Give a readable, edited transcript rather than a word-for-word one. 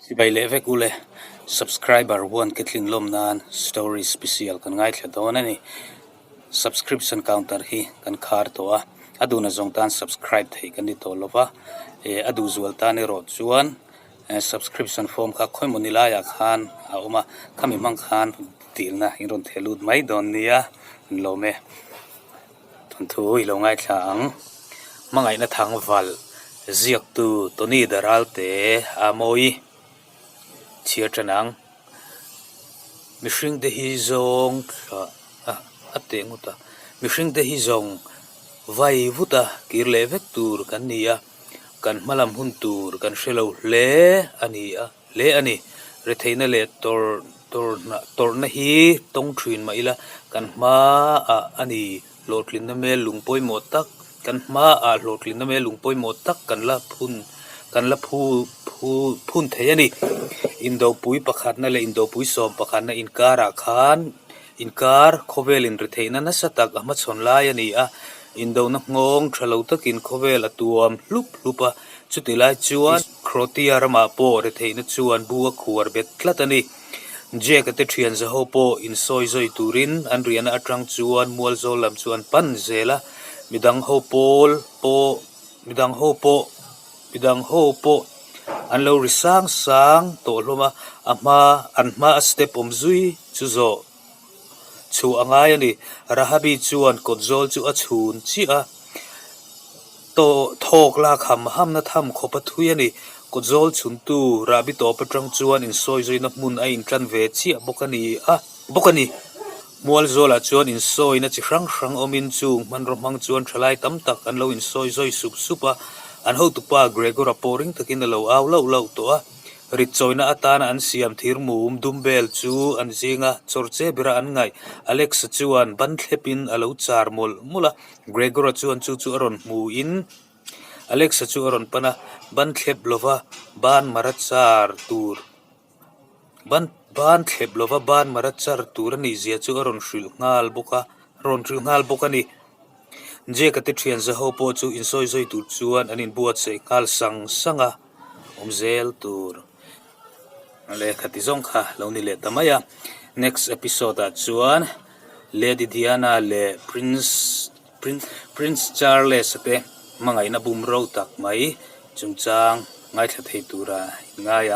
Chibai leh vek ule, subscriber one ke tlin lawm nan story special kan ngaithla dawn a ni. Subscription counter hi kan khar tawh a, a duhna zawng tan subscribe theih kan ni tawh lo va, a duh zual tan erawh chuan subscription form kha khawi ni laiah khan a awm a, khami hmang khan dilna in rawn theh lut mai dawn nia, an lawm e. Thawnthu i lo ngaithla ang. Hmangaihna thang valh ziaktu Tony Daralte a mawi chhiar tan ang. Mihringte hi zawng thla a teh ngawt a, mihringte hi zawng vai vut a kir leh vek tur kan ni a, kan hmalam hun tur kan hre lo hle a ni a. hle a ni. Retheihna leh tawrh tawrhna tawrhna hi tawng thin mah ila kan hmaah a ni hlawhtlinna hmel lung pawimawh tak kan hmaah hlawhtlinna hmel lung pawimawh tak kan la phun kan la phu phu phun thei a ni. Indopui pakhatna leh indopui sawm pakhatna inkarah khan inkar khawvelin retheihna nasa tak a hmachhawn lai a ni a, indona nghawng tha lo takin khawvel a tuam hlup hlup a, chuti lai chuan. Croatia ramah pawh retheihna chuan bu a khuar bet tlat a ni. Jack-a te thian zaho pawh insawi zawi turin an riahna atang chuan mualzawl lam chu an pan zel a, midang ho pawl pawh midang ho pawh midang ho pawh an lo ri sang sang tawh hlawm a, a hma an hma a step awm zui chu zawh chhuah a ngai a ni. Rahabi chuan kawtzawl chu a chhun chiah a, tawh thawk lak ham hamna tham khawp a thui a ni. Kawtzawl chhuntu rahbi tawp atang chuan insawizawiina hmun a intlan ve chiah bawk a ni a bawk a ni. Mualzawlah chuan insawina chi hrang hrang awmin chung hmanraw hmang chuan thalai tam tak an lo insawizawi sup sup a, an hotupa Gregor-a pawh ring takin a lo au lauh lauh tawh a. Rit chawina atana an siam thir mum dumbbell chu an zinga chawr che bera an ngaih. Alex-a chuan ban thlepin a lo char mawlh mawlh a, Gregor-a chuan chu chu a rawn hmuin Alex-a chu a rawn pan a, ban thlep lova ban mara char tur ban ban thlep lova ban mara char tur a nih zia chu a rawn hrilh nghal bawk a, rawn hrilh nghal bawk a ni. Jack-a te thian zaho pawh chu insawi zawi tur chuan an inbuatsaih nghal sang sang a. awm zel tur lehkha ti zawng kha lo ni leh ta mai a next episode ah chuan Lady Diana leh Prince Prince Charles a te hmangaihna bum ro tak mai chungchang ngaithla thei tura in ngai ang.